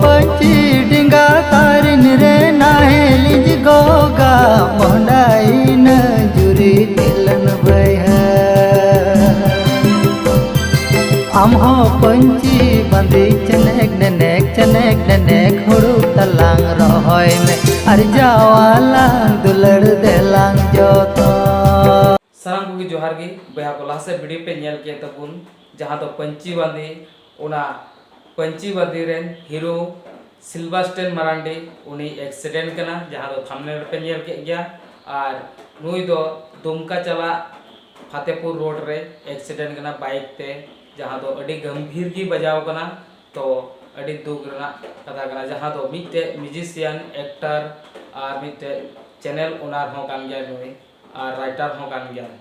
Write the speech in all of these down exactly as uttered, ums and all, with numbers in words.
ᱯᱟᱹᱧᱪᱤ ᱰᱮᱸᱜᱟ ᱛᱟᱨᱤᱱ ᱨᱮ ᱱᱟᱦᱮᱞᱤᱧ ᱜᱚᱜᱟ, ᱢᱚᱦᱰᱟᱭᱤᱱᱟᱹ ᱡᱩᱨᱤ ᱛᱮᱞᱟᱱ ᱵᱟᱹᱭᱦᱟᱹᱲ᱾ ᱟᱢ ᱦᱚᱸ ᱯᱟᱹᱧᱪᱤ ᱵᱟᱸᱫᱮ ᱪᱮᱱᱮᱠ ᱱᱮᱱᱮᱠ, ᱪᱮᱱᱮᱠ ᱱᱮᱱᱮᱠ ᱦᱩᱲᱩ ᱛᱟᱞᱟᱝ ᱨᱚᱦᱚᱭ ᱢᱮ, ᱟᱨ ᱡᱟᱣᱟᱞᱟᱝ ᱫᱩᱞᱟᱹᱲ ᱫᱮᱞᱟᱝ ᱡᱚᱛᱚ᱾ ᱥᱟᱱᱟᱢ ᱠᱚᱜᱮ ᱡᱚᱦᱟᱨ ᱜᱮ᱾ ᱵᱚᱭᱦᱟ ᱠᱚ, ᱞᱟᱦᱟ ᱥᱮᱫ ᱵᱷᱤᱰᱤᱭᱳ ᱯᱮ ᱧᱮᱞ ᱠᱮᱫ ᱛᱟᱵᱚᱱ, ᱡᱟᱦᱟᱸ ᱫᱚ ᱯᱟᱹᱧᱪᱤ ᱵᱟᱸᱫᱮ, ᱚᱱᱟ ᱯᱟᱹᱧᱪᱤ ᱵᱟᱸᱫᱮ ᱨᱮᱱ ᱦᱤᱨᱳ ᱥᱤᱞᱵᱟᱥᱴᱮᱱ ᱢᱟᱨᱟᱱᱰᱤ, ᱩᱱᱤ ᱮᱠᱥᱤᱰᱮᱱᱴ ᱠᱟᱱᱟ, ᱡᱟᱦᱟᱸ ᱫᱚ ᱛᱷᱟᱢᱵᱽᱱᱮᱞ ᱨᱮᱯᱮ ᱧᱮᱞ ᱠᱮᱫ ᱜᱮᱭᱟ᱾ ᱟᱨ ᱱᱩᱭ ᱫᱚ ᱫᱩᱢᱠᱟ ᱪᱟᱞᱟᱜ ᱯᱷᱟᱛᱮᱯᱩᱨ ᱨᱳᱰ ᱨᱮ ᱮᱠᱥᱤᱰᱮᱱᱴ ᱠᱟᱱᱟ ᱵᱟᱭᱤᱠ ᱛᱮ, ᱡᱟᱦᱟᱸ ᱫᱚ ᱟᱹᱰᱤ ᱜᱟᱢᱵᱷᱤᱨ ᱜᱮ ᱵᱟᱡᱟᱣ ᱠᱟᱱᱟ᱾ ᱛᱚ ᱟᱹᱰᱤ ᱫᱩᱠ ᱨᱮᱱᱟᱜ ᱠᱟᱛᱷᱟ ᱠᱟᱱᱟ, ᱡᱟᱦᱟᱸ ᱫᱚ ᱢᱤᱫᱴᱮᱡ ᱢᱤᱭᱩᱡᱤᱥᱤᱭᱟᱱ, ᱮᱠᱴᱟᱨ ᱟᱨ ᱢᱤᱫᱴᱮᱡ ᱪᱮᱱᱮᱞ ᱳᱱᱟᱨ ᱦᱚᱸ ᱠᱟᱱ ᱜᱮᱭᱟᱭ ᱱᱩᱭ, ᱟᱨ ᱨᱟᱭᱴᱟᱨ ᱦᱚᱸ ᱠᱟᱱ ᱜᱮᱭᱟᱭ᱾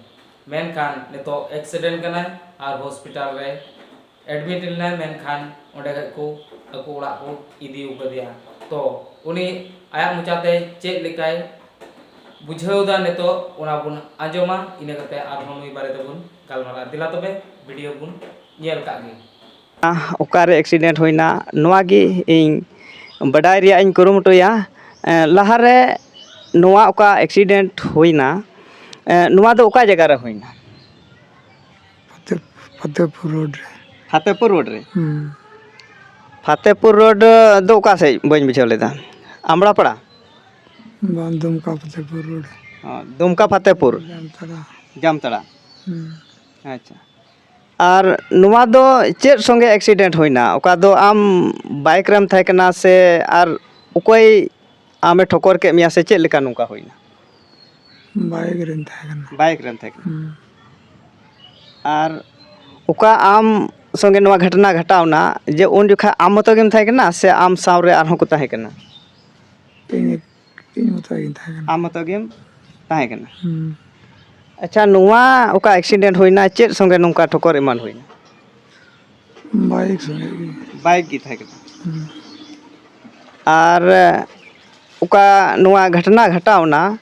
ᱢᱮᱱᱠᱷᱟᱱ ᱱᱤᱛᱚᱜ ᱮᱠᱥᱤᱰᱮᱱᱴ ᱠᱟᱱᱟᱭ ᱟᱨ ᱦᱚᱥᱯᱤᱴᱟᱞ ᱨᱮ ᱮᱰᱢᱤᱴ ᱞᱮᱱᱟᱭ, ᱢᱮᱱᱠᱷᱟᱱ ᱚᱸᱰᱮ ᱠᱷᱚᱡ ᱠᱚ ᱟᱠᱚ ᱚᱲᱟᱜ ᱠᱚ ᱤᱫᱤ ᱟᱠᱟᱫᱮᱭᱟ᱾ ᱛᱚ ᱩᱱᱤ ᱟᱭᱟᱜ ᱢᱚᱪᱟᱛᱮ ᱪᱮᱫ ᱞᱮᱠᱟᱭ ᱵᱩᱡᱷᱟᱹᱣ ᱮᱫᱟ ᱱᱤᱛᱚᱜ, ᱚᱱᱟ ᱵᱚᱱ ᱟᱸᱡᱚᱢᱟ, ᱤᱱᱟᱹ ᱠᱟᱛᱮ ᱟᱨᱦᱚᱸ ᱱᱩᱭ ᱵᱟᱨᱮ ᱛᱮᱵᱚᱱ ᱜᱟᱞᱢᱟᱨᱟᱜᱼᱟ᱾ ᱫᱮᱞᱟ ᱛᱚᱵᱮ ᱵᱷᱤᱰᱤᱭᱳ ᱵᱚᱱ ᱧᱮᱞ ᱠᱟᱜ ᱜᱮ᱾ ᱚᱠᱟᱨᱮ ᱮᱠᱥᱤᱰᱮᱱᱴ ᱦᱩᱭᱱᱟ, ᱱᱚᱣᱟ ᱜᱮ ᱤᱧ ᱵᱟᱰᱟᱭ ᱨᱮᱭᱟᱜ ᱤᱧ ᱠᱩᱨᱩᱢᱩᱴᱩᱭᱟ᱾ ᱮᱸ, ᱞᱟᱦᱟᱨᱮ ᱱᱚᱣᱟ ᱚᱠᱟ ᱮᱠᱥᱤᱰᱮᱱᱴ ᱦᱩᱭᱱᱟ, ᱮᱸ, ᱱᱚᱣᱟ ᱫᱚ ᱚᱠᱟ ᱡᱟᱭᱜᱟ ᱨᱮ ᱦᱩᱭᱱᱟ? ᱯᱷᱟᱛᱮ-, ᱯᱷᱟᱛᱮᱯᱩᱨ ᱨᱳᱰ ᱨᱮ᱾ ᱯᱷᱟᱛᱮᱯᱩᱨ ᱨᱳᱰ ᱨᱮ? ᱦᱩᱸ᱾ ᱯᱷᱟᱛᱮᱯᱩᱨ ᱨᱳᱰ ᱫᱚ ᱚᱠᱟ ᱥᱮᱫ? ᱵᱟᱹᱧ ᱵᱩᱡᱷᱟᱹᱣ ᱞᱮᱫᱟ᱾ ᱟᱢᱲᱟᱯᱟᱲᱟ? ᱵᱟᱝ, ᱫᱩᱢᱠᱟ ᱯᱷᱟᱛᱮᱯᱩᱨ ᱨᱳᱰ᱾ ᱚ, ᱫᱩᱢᱠᱟ ᱯᱷᱟᱛᱮᱯᱩᱨ᱾ ᱡᱟᱢᱛᱟᱲᱟ᱾ ᱡᱟᱢᱛᱟᱲᱟ᱾ ᱦᱩᱸ᱾ ᱟᱪᱪᱷᱟ᱾ ᱟᱨ ᱱᱚᱣᱟ ᱫᱚ ᱪᱮᱫ ᱥᱚᱸᱜᱮ ᱮᱠᱥᱤᱰᱮᱱᱴ ᱦᱩᱭᱱᱟ? ᱚᱠᱟ ᱫᱚ ᱟᱢ ᱵᱟᱭᱤᱠ ᱨᱮᱢ ᱛᱟᱦᱮᱸ ᱠᱟᱱᱟ ᱥᱮ ᱟᱨ ᱚᱠᱚᱭ ᱟᱢᱮ ᱴᱷᱚᱠᱚᱨ ᱠᱮᱫ ᱢᱮᱭᱟ ᱥᱮ ᱪᱮᱫ ᱞᱮᱠᱟ ᱱᱚᱝᱠᱟ ᱦᱩᱭᱱᱟ? ᱵᱟᱭᱤᱠ ᱨᱮᱧ ᱛᱟᱦᱮᱸ ᱠᱟᱱᱟ᱾ ᱵᱟᱭᱤᱠ ᱨᱮᱢ ᱛᱟᱦᱮᱸ ᱠᱟᱱᱟ᱾ ᱦᱩᱸ᱾ ᱟᱨ ᱚᱠᱟ ᱟᱢ ᱥᱚᱸᱜᱮ ᱱᱚᱣᱟ ᱜᱷᱚᱴᱚᱱᱟ ᱜᱷᱚᱴᱟᱣᱱᱟ, ᱡᱮ ᱩᱱ ᱡᱚᱠᱷᱟ ᱟᱢ ᱢᱚᱛᱚ ᱜᱮᱢ ᱛᱟᱦᱮᱸ ᱠᱟᱱᱟ ᱥᱮ ᱟᱢ ᱥᱟᱶ ᱨᱮ ᱟᱨᱦᱚᱸ ᱠᱚ ᱛᱟᱦᱮᱸ ᱠᱟᱱᱟ? ᱤᱧ, ᱤᱧ ᱢᱚᱛᱚ ᱜᱤᱧ ᱛᱟᱦᱮᱸ ᱠᱟᱱᱟ᱾ ᱟᱢ ᱢᱚᱛᱚ ᱜᱮᱢ ᱛᱟᱦᱮᱸ ᱠᱟᱱᱟ᱾ ᱦᱩᱸ᱾ ᱟᱪᱪᱷᱟ, ᱱᱚᱣᱟ ᱚᱠᱟ ᱮᱠᱥᱤᱰᱮᱱᱴ ᱦᱩᱭᱱᱟ, ᱪᱮᱫ ᱥᱚᱸᱜᱮ ᱱᱚᱝᱠᱟ ᱴᱷᱚᱠᱚᱨ ᱮᱢᱟᱱ ᱦᱩᱭᱱᱟ? ᱵᱟᱭᱤᱠ ᱥᱚᱸᱜᱮ ᱜᱮ᱾ ᱵᱟᱭᱤᱠ ᱜᱮ ᱛᱟᱦᱮᱸ ᱠᱟᱱᱟ᱾ ᱦᱩᱸ᱾ ᱟᱨ ᱚᱠᱟ ᱱᱚᱣᱟ ᱜᱷᱚᱴᱚᱱᱟ ᱜᱷᱚᱴᱟᱣᱱᱟ,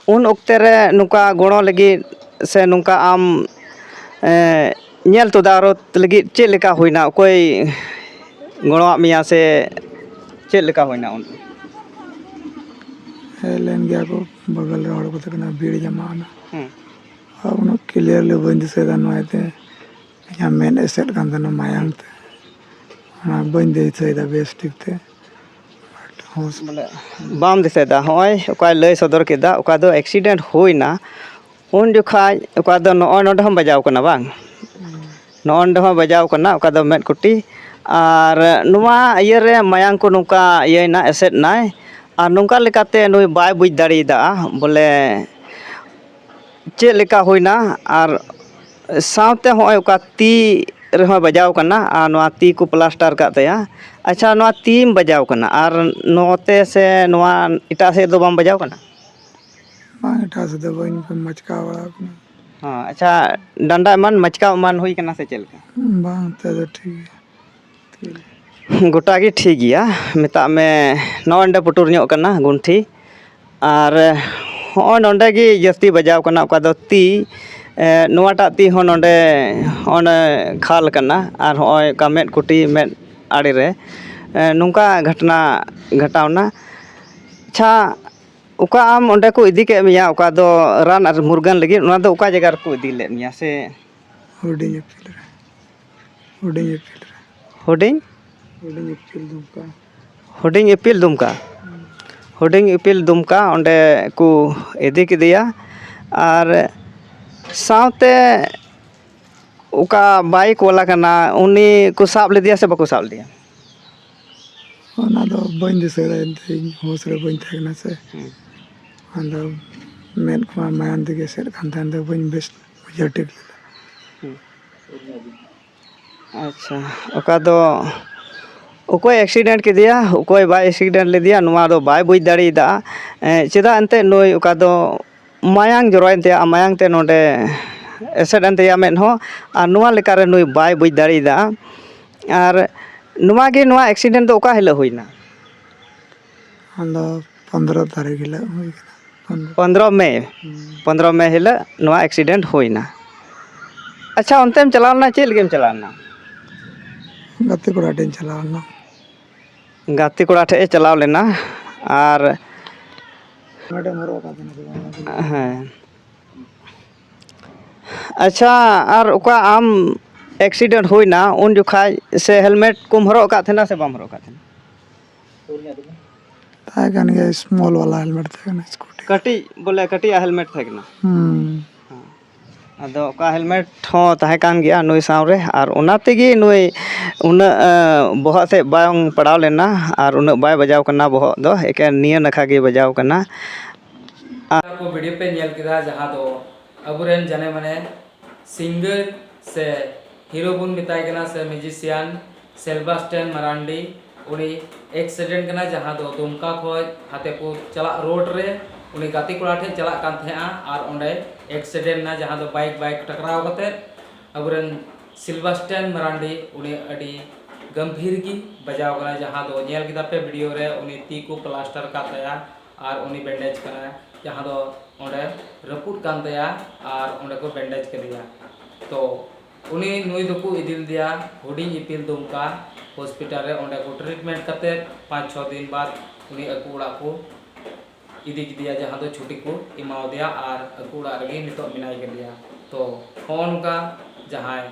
ᱩᱱ ᱚᱠᱛᱮ ᱨᱮ ᱱᱚᱝᱠᱟ ᱜᱚᱲᱚ ᱞᱟᱹᱜᱤᱫ ᱥᱮ ᱱᱚᱝᱠᱟ ᱟᱢ, ᱮᱸ, ᱧᱮᱞ ᱛᱚᱫᱟᱨᱚᱛ ᱞᱟᱹᱜᱤᱫ ᱪᱮᱫ ᱞᱮᱠᱟ ᱦᱩᱭᱱᱟ? ᱚᱠᱚᱭ ᱜᱚᱲᱚᱣᱟᱜ ᱢᱮᱭᱟ ᱥᱮ ᱪᱮᱫ ᱞᱮᱠᱟ ᱦᱩᱭᱱᱟ ᱩᱱ? ᱦᱮᱡ ᱞᱮᱱ ᱜᱮᱭᱟ ᱠᱚ, ᱵᱟᱜᱟᱞ ᱨᱮ ᱦᱚᱲ ᱠᱚ ᱛᱟᱦᱮᱸ ᱠᱟᱱᱟ, ᱵᱷᱤᱲ ᱡᱟᱢᱟ ᱮᱱᱟ᱾ ᱦᱩᱸ᱾ ᱟᱨ ᱩᱱᱟᱹᱜ clearly ᱵᱟᱹᱧ ᱫᱤᱥᱟᱹᱭᱮᱫᱟ, ᱱᱚᱣᱟ ᱤᱭᱟᱹᱛᱮ ᱤᱧᱟᱹᱜ ᱢᱮᱫ ᱮᱥᱮᱫ ᱠᱟᱱ ᱛᱟᱦᱮᱱᱟ ᱢᱟᱭᱟᱝ ᱛᱮ, ᱚᱱᱟ ᱵᱟᱹᱧ ᱫᱤᱥᱟᱹᱭᱮᱫᱟ ᱵᱮᱥ ᱴᱷᱤᱠ ᱛᱮ᱾ But ᱦᱳᱥ ᱵᱚᱞᱮ ᱵᱟᱢ ᱫᱤᱥᱟᱹᱭᱮᱫᱟ, ᱦᱚᱸᱜᱼᱚᱭ ᱚᱠᱟᱭ ᱞᱟᱹᱭ ᱥᱚᱫᱚᱨ ᱠᱮᱫᱟ, ᱚᱠᱟ ᱫᱚ accident ᱦᱩᱭᱱᱟ, ᱩᱱ ᱡᱚᱠᱷᱟᱡ ᱚᱠᱟ ᱫᱚ ᱱᱚᱜᱼᱚᱭ ᱱᱚᱰᱮ ᱦᱚᱸ ᱵᱟᱡᱟᱣ ᱠᱟᱱᱟ ᱵᱟᱝ? ᱱᱚᱜᱼᱚᱭ ᱱᱚᱰᱮ ᱦᱚᱸ ᱵᱟᱡᱟᱣ ᱠᱟᱱᱟ, ᱚᱠᱟ ᱫᱚ ᱢᱮᱫ ᱠᱩᱴᱤ᱾ ᱟᱨ ᱱᱚᱣᱟ ᱤᱭᱟᱹ ᱨᱮ ᱢᱟᱭᱟᱝ ᱠᱚ ᱱᱚᱝᱠᱟ ᱤᱭᱟᱹᱭᱮᱱᱟ, ᱮᱥᱮᱫ ᱮᱱᱟᱭ᱾ ᱟᱨ ᱱᱚᱝᱠᱟ ᱞᱮᱠᱟᱛᱮ ᱱᱩᱭ ᱵᱟᱭ ᱵᱩᱡᱽ ᱫᱟᱲᱮᱭᱟᱫᱟ ᱵᱚᱞᱮ ᱪᱮᱫ ᱞᱮᱠᱟ ᱦᱩᱭᱱᱟ᱾ ᱟᱨ ᱥᱟᱶᱛᱮ ᱦᱚᱸᱜᱼᱚᱭ ᱚᱠᱟ ᱛᱤ ᱨᱮᱦᱚᱸ ᱵᱟᱡᱟᱣ ᱠᱟᱱᱟ, ᱟᱨ ᱱᱚᱣᱟ ᱛᱤ ᱠᱚ plaster ᱠᱟᱜ ᱛᱟᱭᱟ᱾ ᱟᱪᱪᱷᱟ, ᱱᱚᱣᱟ ᱛᱤᱢ ᱵᱟᱡᱟᱣ ᱠᱟᱱᱟ, ᱟᱨ ᱱᱚᱛᱮ ᱥᱮ ᱱᱚᱣᱟ ᱮᱴᱟᱜ ᱥᱮᱫ ᱫᱚ ᱵᱟᱢ ᱵᱟᱡᱟᱣ ᱠᱟᱱᱟ? ᱵᱟᱝ, ᱮᱴᱟᱜ ᱥᱮᱫ ᱫᱚ ᱵᱟᱹᱧ ᱢᱟᱪᱠᱟᱣ ᱵᱟᱲᱟ ᱟᱠᱟᱱᱟ᱾ ᱦᱚᱸ, ᱟᱪᱪᱷᱟ, ᱰᱟᱸᱰᱟ ᱮᱢᱟᱱ ᱢᱟᱪᱠᱟᱣ ᱮᱢᱟᱱ ᱦᱩᱭ ᱠᱟᱱᱟ ᱥᱮ ᱪᱮᱫ ᱞᱮᱠᱟ? ᱵᱟᱝ, ᱛᱮ ᱫᱚ ᱴᱷᱤᱠ ᱜᱮᱭᱟ᱾ ᱜᱚᱴᱟ ᱜᱮ ᱴᱷᱤᱠ ᱜᱮᱭᱟ᱾ ᱢᱮᱛᱟᱜ ᱢᱮ, ᱱᱚᱜᱼᱚᱭ ᱱᱚᱰᱮ ᱯᱩᱴᱩᱨ ᱧᱚᱜ ᱠᱟᱱᱟ ᱜᱩᱱᱴᱷᱤ, ᱟᱨ ᱦᱚᱸᱜᱼᱚᱭ ᱱᱚᱰᱮ ᱜᱮ ᱡᱟᱹᱥᱛᱤ ᱵᱟᱡᱟᱣ ᱠᱟᱱᱟ, ᱚᱠᱟ ᱫᱚ ᱛᱤ, ᱮ, ᱱᱚᱣᱟᱴᱟᱜ ᱛᱤ ᱦᱚᱸ ᱱᱚᱰᱮ ᱦᱚᱸᱜᱼᱚᱭ ᱠᱷᱟᱞ ᱠᱟᱱᱟ, ᱟᱨ ᱦᱚᱸᱜᱼᱚᱭ ᱚᱠᱟ ᱢᱮᱫ ᱠᱩᱴᱤ, ᱢᱮᱫ ᱟᱲᱮ ᱨᱮ, ᱮ, ᱱᱚᱝᱠᱟ ᱜᱷᱚᱴᱱᱟ ᱜᱷᱚᱴᱟᱣᱱᱟ᱾ ᱟᱪᱪᱷᱟ, ᱚᱠᱟ ᱟᱢ ᱚᱸᱰᱮ ᱠᱚ ᱤᱫᱤ ᱠᱮᱫ ᱢᱮᱭᱟ, ᱚᱠᱟ ᱫᱚ ᱨᱟᱱ ᱟᱨ ᱢᱩᱨᱜᱟᱹᱱ ᱞᱟᱹᱜᱤᱫ, ᱚᱱᱟ ᱫᱚ ᱚᱠᱟ ᱡᱟᱭᱜᱟ ᱨᱮᱠᱚ ᱤᱫᱤ ᱞᱮᱫ ᱢᱮᱭᱟ ᱥᱮ? ᱦᱩᱰᱤᱧ ᱤᱯᱤᱞ ᱨᱮ᱾ ᱦᱩᱰᱤᱧ ᱤᱯᱤᱞ ᱨᱮ᱾ ᱦᱩᱰᱤᱧ? ᱦᱩᱰᱤᱧ ᱤᱯᱤᱞ ᱫᱩᱢᱠᱟ᱾ ᱦᱩᱰᱤᱧ ᱤᱯᱤᱞ ᱫᱩᱢᱠᱟ? ᱦᱩᱰᱤᱧ ᱤᱯᱤᱞ ᱫᱩᱢᱠᱟ, ᱚᱸᱰᱮ ᱠᱚ ᱤᱫᱤ ᱠᱮᱫᱮᱭᱟ᱾ ᱟᱨ ᱥᱟᱶᱛᱮ ᱚᱠᱟ bike ᱵᱟᱞᱟ ᱠᱟᱱᱟ, ᱩᱱᱤ ᱠᱚ ᱥᱟᱵ ᱞᱮᱫᱮᱭᱟ ᱥᱮ ᱵᱟᱠᱚ ᱥᱟᱵ ᱞᱮᱫᱮᱭᱟ? ᱚᱱᱟ ᱫᱚ ᱵᱟᱹᱧ ᱫᱤᱥᱟᱹᱭᱮᱫᱟ, ᱮᱱᱛᱮ ᱤᱧ ᱦᱳᱥ ᱨᱮ ᱵᱟᱹᱧ ᱛᱟᱦᱮᱸ ᱠᱟᱱᱟ ᱥᱮ᱾ ᱦᱩᱸ᱾ ᱟᱫᱚ ᱢᱮᱫ ᱠᱚᱢᱟ ᱢᱟᱭᱟᱢ ᱛᱮᱜᱮ ᱮᱥᱮᱫ ᱠᱟᱱ ᱛᱟᱦᱮᱸ, ᱫᱚ ᱵᱟᱹᱧ ᱵᱮᱥ ᱵᱩᱡᱷᱟᱹᱣ ᱴᱷᱤᱠ ᱞᱮᱫᱟ᱾ ᱦᱩᱸ᱾ ᱟᱪᱪᱷᱟ, ᱚᱠᱟ ᱫᱚ ᱚᱠᱚᱭ accident ᱠᱮᱫᱮᱭᱟ, ᱚᱠᱚᱭ ᱵᱟᱭ accident ᱞᱮᱫᱮᱭᱟ, ᱱᱚᱣᱟ ᱫᱚ ᱵᱟᱭ ᱵᱩᱡᱽ ᱫᱟᱲᱮᱭᱟᱫᱟ᱾ ᱮᱸ, ᱪᱮᱫᱟᱜ ᱮᱱᱛᱮᱫ ᱱᱩᱭ ᱚᱠᱟ ᱫᱚ ᱢᱟᱭᱟᱝ ᱡᱚᱨᱚᱭᱮᱱ ᱛᱟᱭᱟ, ᱟᱨ ᱢᱟᱭᱟᱝ ᱛᱮ ᱱᱚᱰᱮ ᱮᱥᱮᱫ ᱮᱱ ᱛᱟᱭᱟ ᱢᱮᱫ ᱦᱚᱸ, ᱟᱨ ᱱᱚᱣᱟ ᱞᱮᱠᱟᱨᱮ ᱱᱩᱭ ᱵᱟᱭ ᱵᱩᱡᱽ ᱫᱟᱲᱮᱭᱟᱫᱟ᱾ ᱟᱨ ᱱᱚᱣᱟ ᱜᱮ, ᱱᱚᱣᱟ accident ᱫᱚ ᱚᱠᱟ ᱦᱤᱞᱳᱜ ᱦᱩᱭᱱᱟ? ᱟᱫᱚ ᱯᱚᱱᱫᱽᱨᱚ ᱛᱟᱹᱨᱤᱠᱷ ᱦᱤᱞᱳᱜ ᱦᱩᱭ ᱠᱟᱱᱟ᱾ ᱯᱚᱱᱫᱽᱨᱚ᱾ ᱯᱚᱱᱫᱽᱨᱚ ᱢᱮ᱾ ᱦᱩᱸ᱾ ᱯᱚᱱᱫᱽᱨᱚ ᱢᱮ ᱦᱤᱞᱳᱜ ᱱᱚᱣᱟ accident ᱦᱩᱭᱱᱟ᱾ ᱟᱪᱪᱷᱟ, ᱚᱱᱛᱮᱢ ᱪᱟᱞᱟᱣ ᱞᱮᱱᱟ, ᱪᱮᱫ ᱞᱟᱹᱜᱤᱫ ᱮᱢ ᱪᱟᱞᱟᱣ ᱞᱮᱱᱟ? ᱜᱟᱛᱮ ᱠᱚᱲᱟ ᱴᱷᱮᱱ ᱪᱟᱞᱟᱣ ᱞᱮᱱᱟ᱾ ᱜᱟᱛᱮ ᱠᱚᱲᱟ ᱴᱷᱮᱡ ᱮ ᱪᱟᱞᱟᱣ ᱞᱮᱱᱟ᱾ ᱟᱨ ᱱᱚᱰᱮᱢ ᱦᱚᱨᱚᱜ ᱟᱠᱟᱫ ᱛᱟᱦᱮᱱᱟ ᱥᱮ ᱵᱟᱝ? ᱦᱮᱸ᱾ ᱟᱪᱪᱷᱟ, ᱟᱨ ᱚᱠᱟ ᱟᱢ ᱮᱠᱥᱤᱰᱮᱱᱴ ᱦᱩᱭᱱᱟ ᱩᱱ ᱡᱚᱠᱷᱟᱡ ᱥᱮ ᱦᱮᱞᱢᱮᱴ ᱠᱚᱢ ᱦᱚᱨᱚᱜ ᱟᱠᱟᱫ ᱛᱟᱦᱮᱱᱟ ᱥᱮ ᱵᱟᱢ ᱦᱚᱨᱚᱜ ᱟᱠᱟᱫ ᱛᱟᱦᱮᱱᱟ? ᱛᱟᱦᱮᱸ ᱠᱟᱱ ᱜᱮᱭᱟ, ᱥᱢᱚᱞ ᱵᱟᱞᱟ ᱦᱮᱞᱢᱮᱴ ᱛᱟᱦᱮᱸ ᱠᱟᱱᱟ, ᱥᱠᱩᱴᱤ᱾ ᱠᱟᱹᱴᱤᱡ, ᱵᱚᱞᱮ ᱠᱟᱹᱴᱤᱡ ᱟᱜ ᱦᱮᱞᱢᱮᱴ ᱛᱟᱦᱮᱸ ᱠᱟᱱᱟ᱾ ᱦᱩᱸ᱾ ᱟᱫᱚ ᱚᱠᱟ ᱦᱮᱞᱢᱮᱴ ᱦᱚᱸ ᱛᱟᱦᱮᱸ ᱠᱟᱱ ᱜᱮᱭᱟ ᱱᱩᱭ ᱥᱟᱶᱨᱮ, ᱟᱨ ᱚᱱᱟ ᱛᱮᱜᱮ ᱱᱩᱭ ᱩᱱᱟᱹᱜ, ᱮ, ᱵᱚᱦᱚᱜ ᱥᱮᱫ ᱵᱟᱝ ᱯᱟᱲᱟᱣ ᱞᱮᱱᱟ ᱟᱨ ᱩᱱᱟᱹᱜ ᱵᱟᱭ ᱵᱟᱡᱟᱣ ᱠᱟᱱᱟ ᱵᱚᱦᱚᱜ ᱫᱚ, ᱮᱠᱮᱱ ᱱᱤᱭᱟᱹ ᱱᱟᱠᱷᱟ ᱜᱮ ᱵᱟᱡᱟᱣ ᱠᱟᱱᱟ᱾ ᱟᱨ ᱠᱚ ᱵᱷᱤᱰᱤᱭᱳ ᱯᱮ ᱧᱮᱞ ᱠᱮᱫᱟ, ᱡᱟᱦᱟᱸ ᱫᱚ ᱟᱵᱚᱨᱮᱱ ᱡᱟᱱᱮ ᱢᱟᱱᱮ ᱥᱤᱝᱜᱟᱨ ᱥᱮ ᱦᱤᱨᱳ ᱵᱚᱱ ᱢᱮᱛᱟᱭ ᱠᱟᱱᱟ ᱥᱮ ᱢᱤᱭᱩᱡᱤᱥᱤᱭᱟᱱ ᱥᱮᱞᱵᱟᱥᱴᱮᱱ ᱢᱟᱨᱟᱱᱰᱤ, ᱩᱱᱤ ᱮᱠᱥᱤᱰᱮᱱᱴ ᱠᱟᱱᱟ, ᱡᱟᱦᱟᱸ ᱫᱚ ᱫᱩᱢᱠᱟ ᱠᱷᱚᱡ ᱦᱟᱛᱮᱯᱩᱨ ᱪᱟᱞᱟᱜ ᱨᱳᱰ ᱨᱮ ᱩᱱᱤ ᱜᱟᱛᱮ ᱠᱚᱲᱟ ᱴᱷᱮᱡ ᱪᱟᱞᱟᱜ ᱠᱟᱱ ᱛᱟᱦᱮᱸᱜᱼᱟ ᱟᱨ ᱚᱸᱰᱮ ᱮᱠᱥᱤᱰᱮᱱᱴ ᱮᱱᱟ, ᱡᱟᱦᱟᱸ ᱫᱚ ᱵᱟᱭᱤᱠ, ᱵᱟᱭᱤᱠ ᱴᱟᱠᱨᱟᱣ ᱠᱟᱛᱮ ᱟᱵᱚᱨᱮᱱ ᱥᱤᱞᱵᱟᱥᱴᱮᱱ ᱢᱟᱨᱟᱱᱰᱤ ᱩᱱᱤ ᱟᱹᱰᱤ ᱜᱟᱢᱵᱷᱤᱨ ᱜᱮ ᱵᱟᱡᱟᱣ ᱠᱟᱱᱟ, ᱡᱟᱦᱟᱸ ᱫᱚ ᱧᱮᱞ ᱠᱮᱫᱟ ᱯᱮ ᱵᱷᱤᱰᱤᱭᱳ ᱨᱮ ᱩᱱᱤ ᱛᱤ ᱠᱚ ᱯᱞᱟᱥᱴᱟᱨ ᱠᱟᱫ ᱛᱟᱭᱟ ᱟᱨ ᱩᱱᱤ ᱵᱮᱱᱰᱮᱡᱽ ᱠᱟᱱᱟᱭ, ᱡᱟᱦᱟᱸ ᱫᱚ ᱚᱸᱰᱮ ᱨᱟᱹᱯᱩᱫ ᱠᱟᱱ ᱛᱟᱭᱟ ᱟᱨ ᱚᱸᱰᱮ ᱠᱚ ᱵᱮᱱᱰᱮᱡᱽ ᱠᱮᱫᱮᱭᱟ᱾ ᱛᱚ ᱩᱱᱤ ᱱᱩᱭ ᱫᱚᱠᱚ ᱤᱫᱤ ᱞᱮᱫᱮᱭᱟ ᱦᱩᱰᱤᱧ ᱤᱯᱤᱞ ᱫᱩᱢᱠᱟ ᱦᱚᱥᱯᱤᱴᱟᱞ ᱨᱮ, ᱚᱸᱰᱮ ᱠᱚ ᱴᱨᱤᱴᱢᱮᱱᱴ ᱠᱟᱛᱮ ᱯᱟᱸᱪ ᱪᱷᱚ ᱫᱤᱱ ᱵᱟᱫ ᱩᱱᱤ ᱟᱠᱚ ᱚᱲᱟᱜ ᱠᱚ ᱤᱫᱤ ᱠᱮᱫᱮᱭᱟ, ᱡᱟᱦᱟᱸ ᱫᱚ ᱪᱷᱩᱴᱤ ᱠᱚ ᱮᱢᱟᱣᱟᱫᱮᱭᱟ ᱟᱨ ᱟᱠᱚ ᱚᱲᱟᱜ ᱨᱮᱜᱮ ᱱᱤᱛᱚᱜ ᱢᱮᱱᱟᱭ ᱠᱟᱫᱮᱭᱟ᱾ ᱛᱚ ᱦᱚᱸᱜᱼᱚ ᱱᱚᱝᱠᱟ ᱡᱟᱦᱟᱸᱭ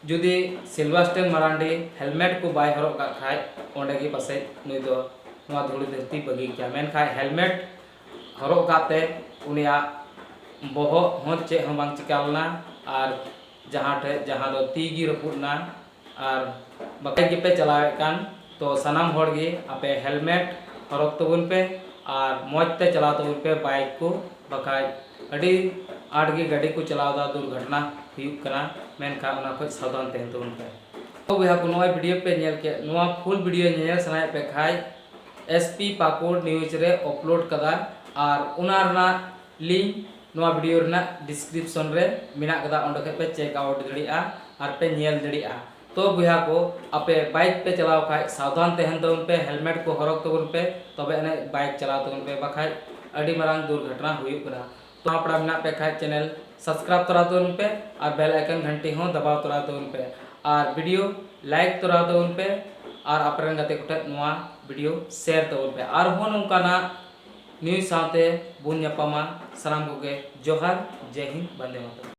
ᱡᱩᱫᱤ ᱥᱤᱞᱵᱟᱥᱴᱮᱱ ᱢᱟᱨᱟᱱᱰᱤ ᱦᱮᱞᱢᱮᱴ ᱠᱚ ᱵᱟᱭ ᱦᱚᱨᱚᱜ ᱠᱟᱜ ᱠᱷᱟᱡ ᱚᱸᱰᱮ ᱜᱮ ᱯᱟᱥᱮᱡ ᱱᱩᱭ ᱫᱚ ᱱᱚᱣᱟ ᱫᱷᱩᱲᱤ ᱫᱷᱟᱹᱨᱛᱤ ᱵᱟᱹᱜᱤ ᱠᱮᱭᱟ, ᱢᱮᱱᱠᱷᱟᱱ ᱦᱮᱞᱢᱮᱴ ᱦᱚᱨᱚᱜ ᱠᱟᱜ ᱛᱮ ᱩᱱᱤᱭᱟᱜ ᱵᱚᱦᱚᱜ ᱦᱚᱸ ᱪᱮᱫ ᱦᱚᱸ ᱵᱟᱝ ᱪᱤᱠᱟ ᱞᱮᱱᱟ ᱟᱨ ᱡᱟᱦᱟᱸ ᱴᱷᱮᱡ, ᱡᱟᱦᱟᱸ ᱫᱚ ᱛᱤ ᱜᱮ ᱨᱟᱹᱯᱩᱫ ᱮᱱᱟ᱾ ᱟᱨ ᱵᱟᱭᱤᱠ ᱜᱮᱯᱮ ᱪᱟᱞᱟᱣᱮᱫ ᱠᱟᱱ, ᱛᱚ ᱥᱟᱱᱟᱢ ᱦᱚᱲ ᱜᱮ ᱟᱯᱮ ᱦᱮᱞᱢᱮᱴ ᱦᱚᱨᱚᱜ ᱛᱟᱵᱚᱱ ᱯᱮ ᱟᱨ ᱢᱚᱡᱽ ᱛᱮ ᱪᱟᱞᱟᱣ ᱛᱟᱵᱚᱱ ᱯᱮ ᱵᱟᱭᱤᱠ ᱠᱚ, ᱵᱟᱠᱷᱟᱡ ᱟᱹᱰᱤ ᱟᱸᱴ ᱜᱮ ᱜᱟᱹᱰᱤ ᱠᱚ ᱪᱟᱞᱟᱣ ᱮᱫᱟ, ᱫᱩᱨᱜᱷᱚᱴᱚᱱᱟ ᱦᱩᱭᱩᱜ ᱠᱟᱱᱟ, ᱢᱮᱱᱠᱷᱟᱱ ᱚᱱᱟ ᱠᱷᱚᱡ ᱥᱟᱵᱫᱷᱟᱱ ᱛᱟᱦᱮᱱ ᱛᱟᱵᱚᱱ ᱯᱮ᱾ ᱛᱚ ᱵᱚᱭᱦᱟ ᱠᱚ, ᱱᱚᱜᱼᱚᱭ ᱵᱷᱤᱰᱤᱭᱳ ᱯᱮ ᱧᱮᱞ ᱠᱮᱫ, ᱱᱚᱣᱟ ᱯᱷᱩᱞ ᱵᱷᱤᱰᱤᱭᱳ ᱧᱮᱧᱮᱞ ᱥᱟᱱᱟᱭᱮᱫ ᱯᱮ ᱠᱷᱟᱡ ᱮᱥ ᱯᱤ ᱯᱟᱠᱩᱲ ᱱᱤᱭᱩᱡᱽ ᱨᱮ ᱟᱯᱞᱳᱰ ᱠᱟᱫᱟ ᱟᱨ ᱚᱱᱟ ᱨᱮᱱᱟᱜ ᱞᱤᱝᱠ ᱱᱚᱣᱟ ᱵᱷᱤᱰᱤᱭᱳ ᱨᱮᱱᱟᱜ ᱰᱤᱥᱠᱨᱤᱯᱥᱚᱱ ᱨᱮ ᱢᱮᱱᱟᱜ ᱠᱟᱫᱟ, ᱚᱸᱰᱮ ᱠᱷᱚᱡ ᱯᱮ ᱪᱮᱠ ᱟᱣᱩᱴ ᱫᱟᱲᱮᱭᱟᱜᱼᱟ ᱟᱨ ᱯᱮ ᱧᱮᱞ ᱫᱟᱲᱮᱭᱟᱜᱼᱟ᱾ ᱛᱚ ᱵᱚᱭᱦᱟ ᱠᱚ, ᱟᱯᱮ ᱵᱟᱭᱤᱠ ᱯᱮ ᱪᱟᱞᱟᱣ ᱠᱷᱟᱡ ᱥᱟᱵᱫᱷᱟᱱ ᱛᱟᱦᱮᱱ ᱛᱟᱵᱚᱱ ᱯᱮ, ᱦᱮᱞᱢᱮᱴ ᱠᱚ ᱦᱚᱨᱚᱜ ᱛᱟᱵᱚᱱ ᱯᱮ, ᱛᱚᱵᱮ ᱟᱹᱱᱤᱡ ᱵᱟᱭᱤᱠ ᱪᱟᱞᱟᱣ ᱛᱟᱵᱚᱱ ᱯᱮ, ᱵᱟᱠᱷᱟᱡ ᱟᱹᱰᱤ ᱢᱟᱨᱟᱝ ᱫᱩᱨᱜᱷᱚᱴᱚᱱᱟ ᱦᱩᱭᱩᱜ ᱠᱟᱱᱟ᱾ ᱛᱚ ᱦᱟᱯᱲᱟᱢ ᱢᱮᱱᱟᱜ ᱯᱮ ᱠᱷᱟᱡ ᱪᱮᱱᱮᱞ ᱥᱟᱵᱥᱠᱨᱟᱭᱤᱵ ᱛᱚᱨᱟ ᱛᱟᱵᱚᱱ ᱯᱮ ᱟᱨ ᱵᱮᱞ ᱟᱭᱠᱚᱱ ᱜᱷᱟᱱᱴᱤ ᱦᱚᱸ ᱫᱟᱵᱟᱣ ᱛᱚᱨᱟ ᱛᱟᱵᱚᱱ ᱯᱮ᱾ ᱟᱨ ᱵᱷᱤᱰᱤᱭᱳ ᱞᱟᱭᱤᱠ ᱛᱚᱨᱟᱣ ᱛᱟᱵᱚᱱ ᱯᱮ ᱟᱨ ᱟᱯᱮ ᱨᱮᱱ ᱜᱟᱛᱮ ᱠᱚᱴᱷᱮᱱ ᱱᱚᱣᱟ ᱵᱷᱤᱰᱤᱭᱳ ᱥᱮᱭᱟᱨ ᱛᱟᱵᱚᱱ ᱯᱮ᱾ ᱟᱨᱦᱚᱸ ᱱᱚᱝᱠᱟᱱᱟᱜ ᱱᱤᱭᱩᱡᱽ ᱥᱟᱶᱛᱮ ᱵᱚᱱ ᱧᱟᱯᱟᱢᱟ᱾ ᱥᱟᱱᱟᱢ ᱠᱚᱜᱮ ᱡᱚᱦᱟᱨ, ᱡᱟᱭ ᱦᱤᱱᱫ, ᱵᱚᱱᱫᱮ ᱢᱟᱛᱚᱨᱚᱢ᱾